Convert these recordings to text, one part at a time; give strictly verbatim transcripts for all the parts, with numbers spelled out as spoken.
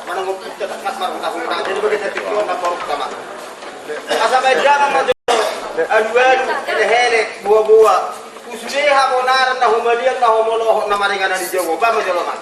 Manang ompunta tangkas marhutahutang, jadi bagas hatiha on na paruntama. Asa baen damang ma jolo, alualu, elekelek, boaboa. Usude habonaran na humaliang na humolohot na maringanan di Jahowa, baen ma jolo ma.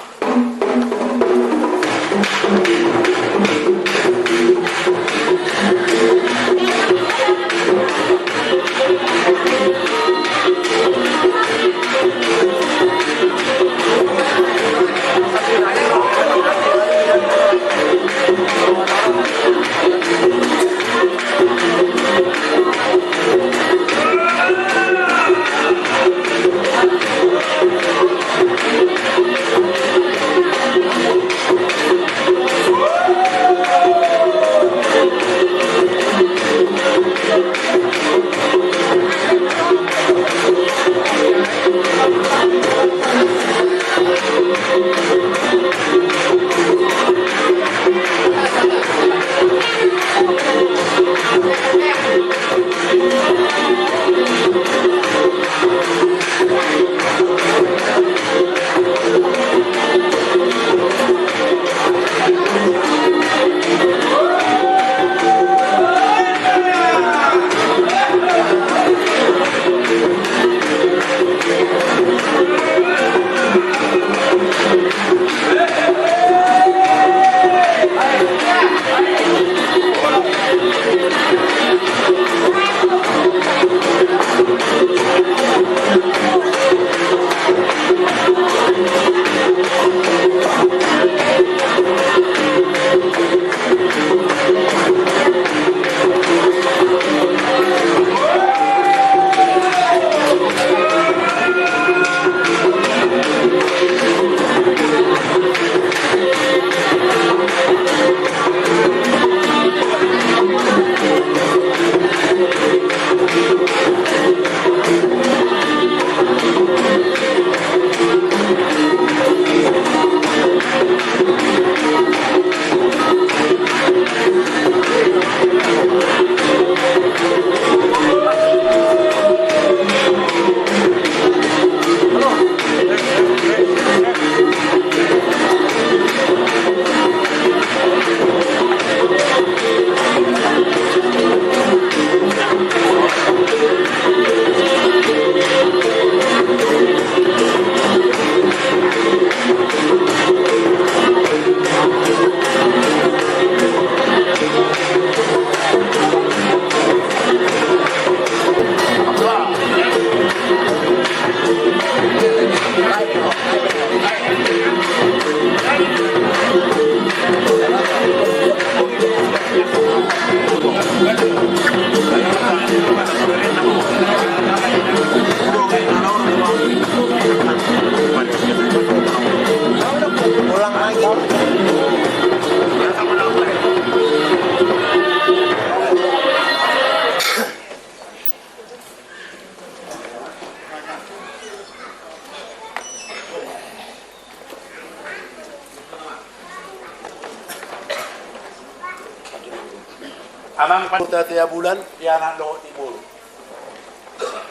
Amang Panguta Tia Bulan, di anak dohot di boru.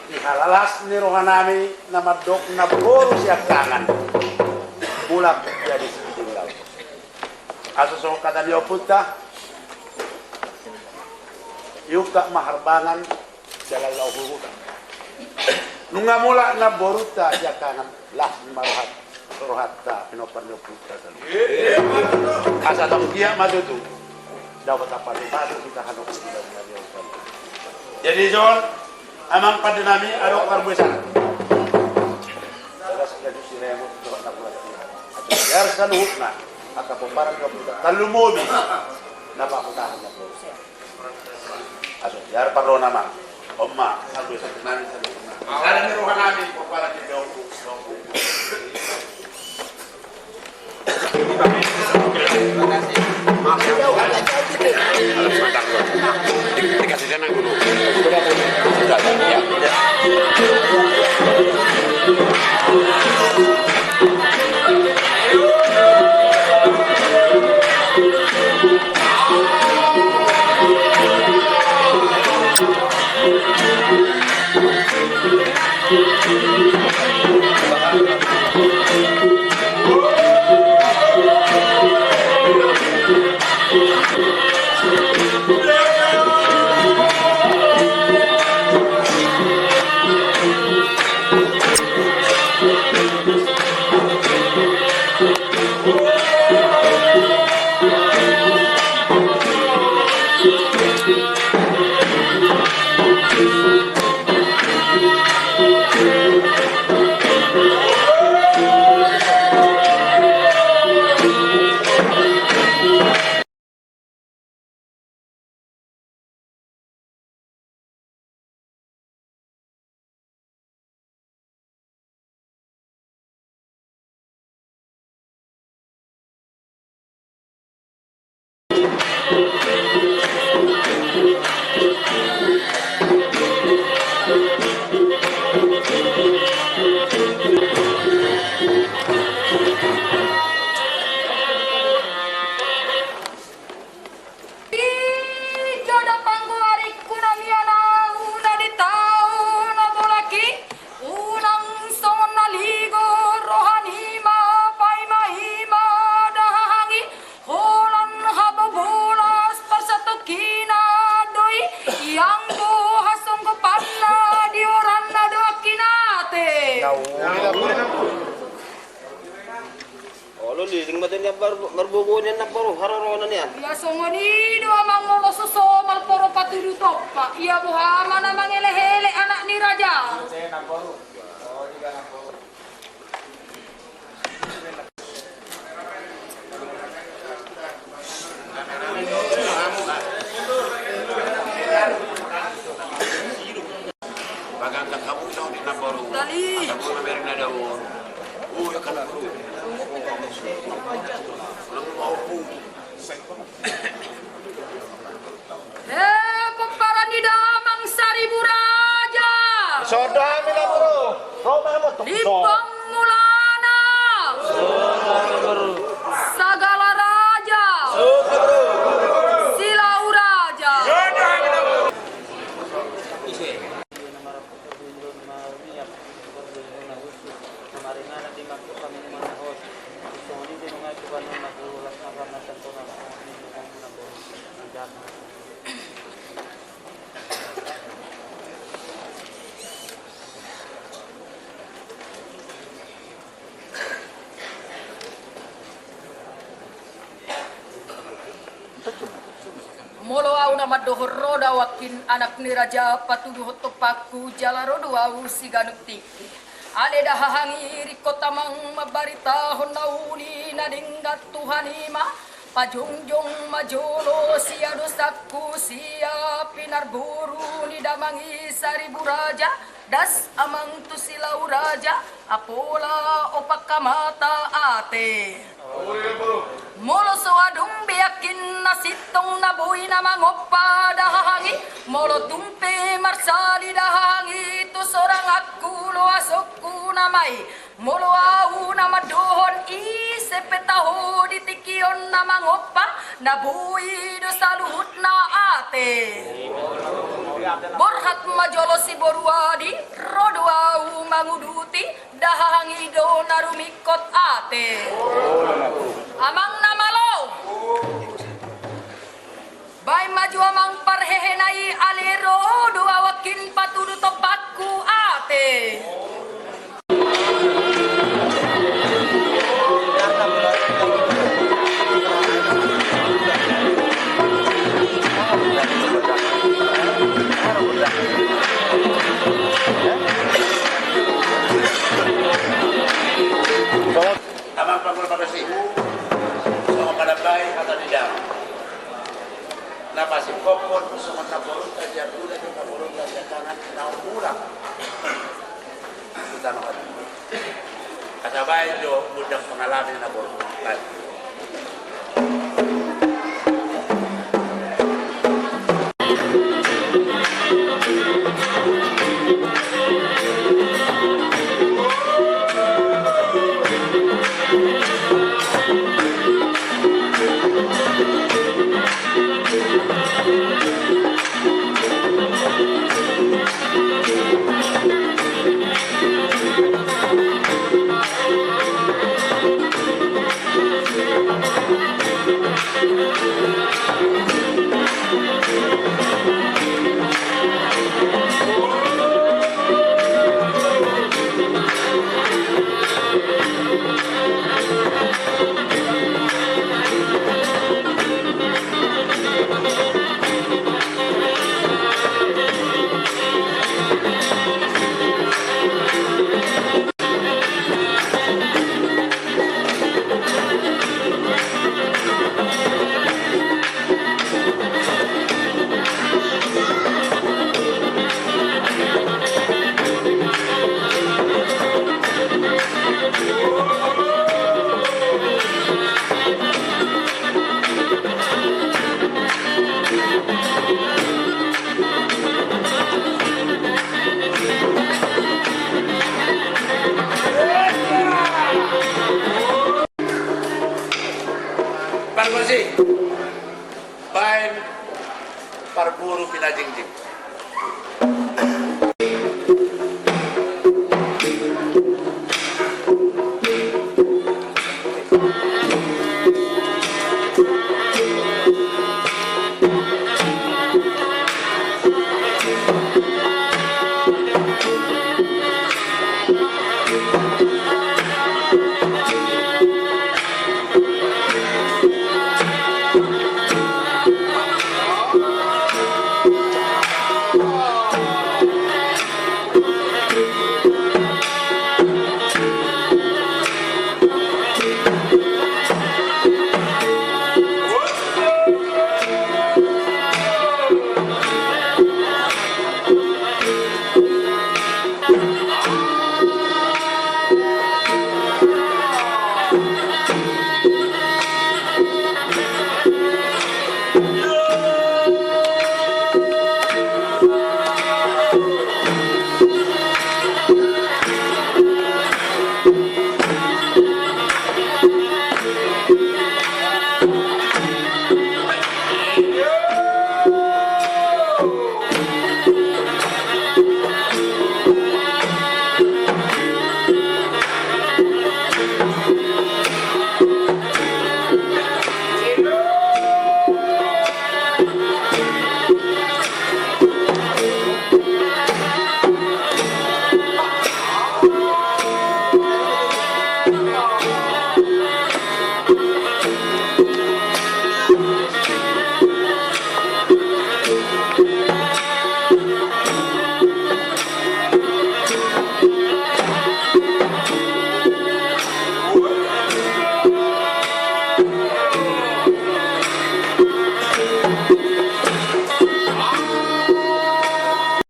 Di halalas ni rohanami na mandok na boru siangkangan, mulak jadi sitinggal. Asa songon hata ni ompunta, iungkap ma harbangan, dalan laho huta. Nunga mulak na borunta siangkangan, las ma rohat, rohanta pinompar ni ompunta saluhut. Asa tong dia ma tutu. Dapot apa ni batu kita hanok di dalam. Jadi jon, amang pandenami adong parbuesan. Dalas gadu si remo dohot na buat. Biar saluhutna angka pomparan ni ompunta. Tarlumobi na pahutahan na. Aso, biar parroha nama. Oma, saldo satu nami, saldo nami. Ada ni roha nami, kepala di dongku, dongku. Dikasih tenang dulu. Sudah, ya. Ia songon i do amang molo so somal poro patudu tompa, ia boha ma na mangelehele anak ni raja. Dali. Eh, pomparan ni damang Saribu Raja. Songon i ma, Bro. Ro ma, Bro. Limbong Mulana. Sagala Raja. Silau Raja. Molo ahu na mandohor ro do ahu angkin anak ni raja patuduhon tompangku jala ro do ahu siganup tingki. Ale da hahang i ringkot amang mambaritahon na uli na denggan Tuhan i ma. Pajongjong ma jolo sia dosangku sia pinarboru ni damang i Saribu Raja, das amang tu Silau Raja, apola opak hamata ate. Molo so adong be angkin na sintong na boi na mangompa da hahang i, molo tung pe marsali da hahang i tu soranganku loasonku nama i. Molo ahu na mandohon ise pe taho di tingki on na mangompa, na boi do saluhutna ate. Borhat ma jolo siboru adi, ro do ahu manguduti, da hahang i do na rumingkot ate. Amang na malo. Baen ma jo amang parhehena i, ale ro do ahu angkin patudu tompangku ate. Amang panggual pargonsi, songon palambai hata ni damang. Na pasingkophon songon na borunta sian ula, na borunta sian tangan, na umurang. Asa baen jo gondang pangalami na borunta. Pargonsi, baen parburu pinajingjing.